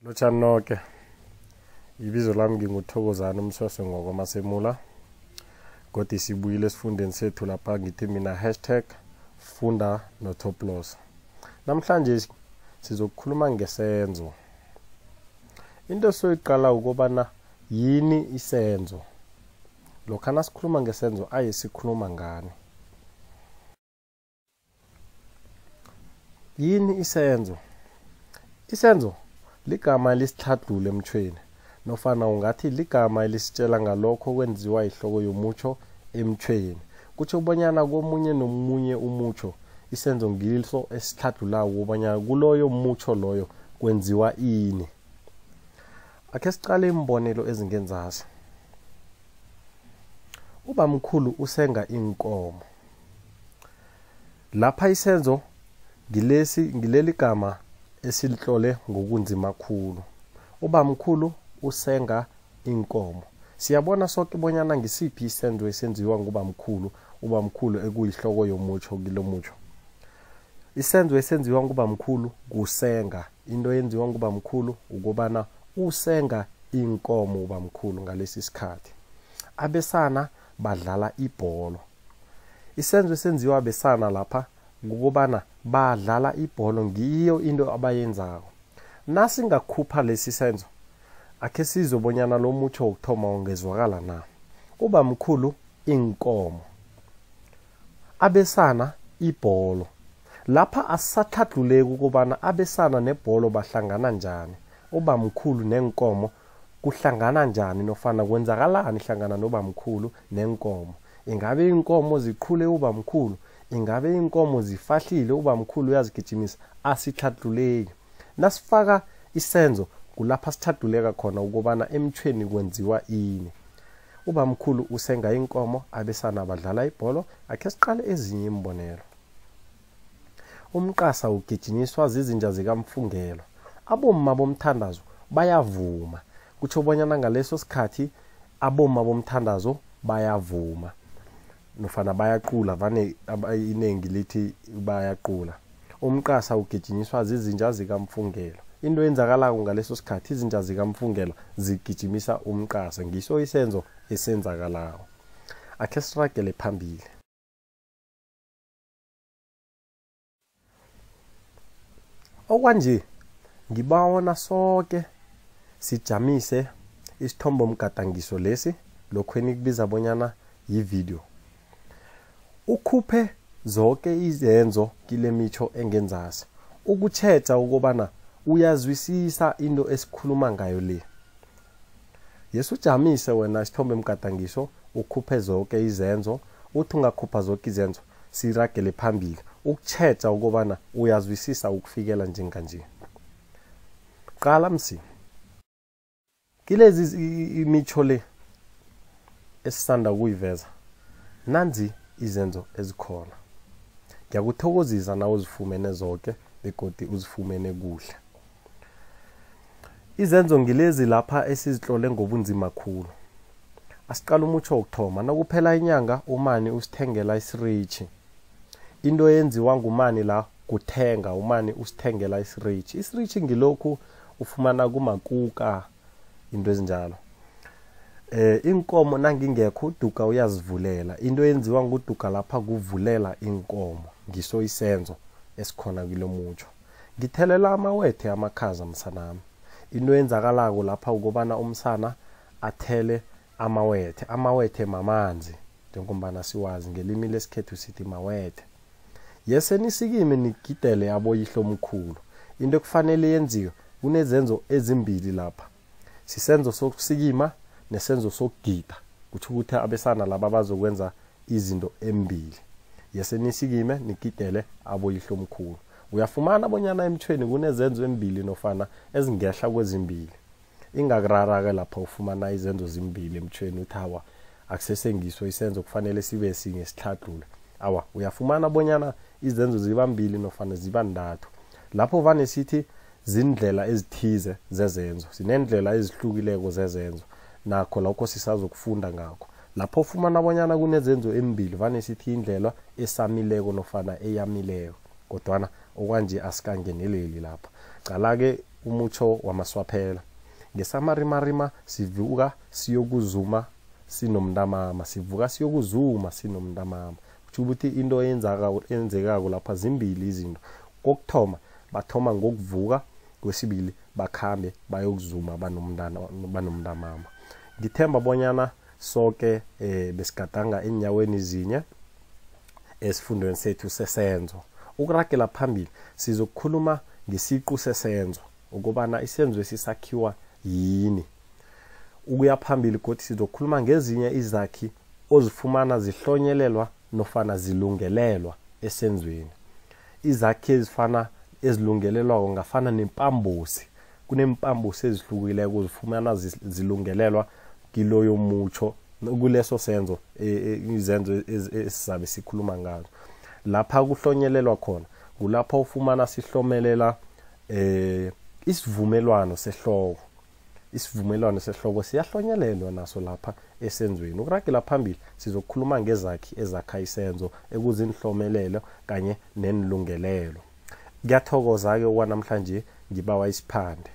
Lotjhani noke. Ibizo lami nginguThokozani Umsweswe ngwaKwaMasemula. Godi sibuyile esifundeni sethu lapha ngithi mina hashtag funda noToploss. Namhlanje sizokukhuluma ngesenzo. Into esiyoyiqala ukobana yini isenzo. Lokha nasikhuluma ngesenzo aye sikhuluma ngani. Yini isenzo? Isenzo ligama elisitlhadlhula emtjhweni nofana ungathi ligama elisitjela ngalokho okwenziwa yihloko yomutjho emtjhweni. Kutjho bonyana komunye nomunye umutjho isenzo ngiso esitlhadlhulako kobanyana kuloyo mutjho loyo kwenziwa ini. Akhe siqale iimbonelo ezingenzasi. Ubamkhulu usenga iinkomo. Lapha isenzo ngileli gama esilitlole ngokunzima khulu. Ubamkhulu usenga iinkomo. Siyabona soke bonyana ngisiphi isenzo esenziwa ngubamkhulu, ubamkhulu ekuyihloko yomutjho kilomutjho. Isenzo esenziwa ngubamkhulu kusenga. Into eyenziwa ngubamkhulu ukobana usenga iinkomo ubamkhulu ngalesi sikhathi. Abesana badlala ibholo. Isenzo esenziwa besana lapha kukobana badlala ibholo, ngiyo into abayenzako. Nasingakhupha lesi senzo, akhe sizwe bonyana lo mutjho wokuthoma ungezwakala na. Ubamkhulu iinkomo, abesana ibholo. Lapha asisatlhadluleki ukobana abesana nebholo bahlangana njani, ubamkhulu neenkomo kuhlangana njani nofana kwenzakalani hlangana nobamkhulu neenkomo. Ingabe iinkomo ziqhule ubamkhulu? Ingabe iinkomo zifahlile ubamkhulu uyazigijimisa? Asitlhadluleki. Nasifaka isenzo kulapha sitlhadluleka khona ukobana emtjhweni kwenziwa ini. Ubamkhulu usenga iinkomo, abesana badlala ibholo. Akhe siqale ezinye iimbonelo. Umqasa ugijinyiswa zizinja zikamfungelo. Abomma bomthandazo bayavuma. Kutjho bonyana ngaleso sikhathi abomma bomthandazo bayavuma nofana bayaqula, vane inengi lithi bayaqula. Umqasa ugijinyiswa zizinja zikamfungelo. Into eyenzakalako ngaleso sikhathi, izinja zikamfungelo zigijimisa umqasa. Ngiso isenzo esenzakalako. Akhe siragele phambili. Okwanje ngibawona soke sijamise isithombomgadangiso lesi, lokhu enikubiza bonyana yividiyo. Ukhuphe zonke izenzo kile mitjho engenzasi, ukutjheja ukobana uyazwisisa into esikhuluma ngayo le. Yesu ujamise wena isithombemgadangiso, ukhuphe zonke izenzo. Uthi ungakhupha zonke izenzo, siragele phambili ukutjheja ukobana uyazwisisa ukufikela njenganje. Qala msi kilezi imitjho le esisanda ukuyiveza, nanzi izenzo ezikhona. Ngiyakuthokozisa na uzifumene zonke begodu uzifumene kuhle. Izenzo ngilezi lapha esizitlole ngobunzima khulu. Asiqale umutjho wokuthoma. Nakuphela inyanga umani usithengela isiritjhi. Into eyenziwa ngumani la kuthenga, umani usithengela isiritjhi. Isiritjhi ngilokhu ufumana kumakuka, into ezinjalo. Iinkomo nangingekho uDuka uyazivulela. Into eyenziwa nguDuka lapha kuvulela iinkomo, ngiso isenzo esikhona kilomutjho. Ngithelela amawethe amakhaza msanami. Into eyenzakalako lapha ukobana umsana athele amawethe. Amawethe mamanzi, njengombana siwazi ngelimi lesikhethu sithi mawethe. Yese nisikime nigidele aboyihlomkhulu. Into ekufanele yenziwe, kunezenzo ezimbili lapha. Sisenzo sokusikima nesenzo sokugida. Kutjho ukuthi abesana laba bazokwenza izinto embili. Yese nisikime nigidele aboyihlomkhulu. Uyafumana bonyana emtjhweni kunezenzo embili nofana ezingehla kwezimbili. Ingakurara-ke lapha ufumana izenzo zimbili emtjhweni, uthi awa akusesengiso isenzo kufanele sibe sinye sitlhadlule. Awa, uyafumana bonyana izenzo ziba mbili nofana ziba ntathu. Lapho vane sithi zindlela ezithize zezenzo, sinendlela ezihlukileko zezenzo, nakho lokho sisazokufunda ngakho. Lapho ufumana bonyana kunezenzo embili vane sithi indlela esamileko nofana eyamileko, kodwana okwanje asikangeneleli lapha. Qala-ke umutjho wamaswaphela. Ngesamarimarima sivuka siyokuzuma sinomntamama, sivuka siyokuzuma sinomntamama. Kutjho ukuthi into eyenzekako lapha zimbili izinto. Kokuthoma bathoma ngokuvuka, kwesibili bakhambe bayokuzuma banomntamama. Ngithemba bonyana soke besigadanga eenyaweni zinye esifundweni sethu sesenzo. Ukuragela phambili sizokukhuluma ngesiqu sesenzo, ukobana isenzo esisakhiwa yini. Ukuya phambili godu sizokukhuluma ngezinye izakhi ozifumana zihlonyelelwa nofana zilungelelwa esenzweni. Izakhi ezifana ezilungelelwako ngafana nempambosi. Kuneempambosi ezihlukileko uzifumana zilungelelwa kiloyo mutsho, kuleso senzo, izenzo esizabe sikhuluma ngazo. Lapha kuhlonyelelwa khona kulapha ufumana sihlomelela isivumelwano sehloko. Isivumelwano sehloko siyahlonyelelwa naso lapha esenzweni. Ukuragela phambili sizokukhuluma ngezakhi ezakha isenzo ekuzinhlomelelo kanye nenilungelelo. Ngiyathokoza-ke okwanamhlanje, ngibawa isiphande.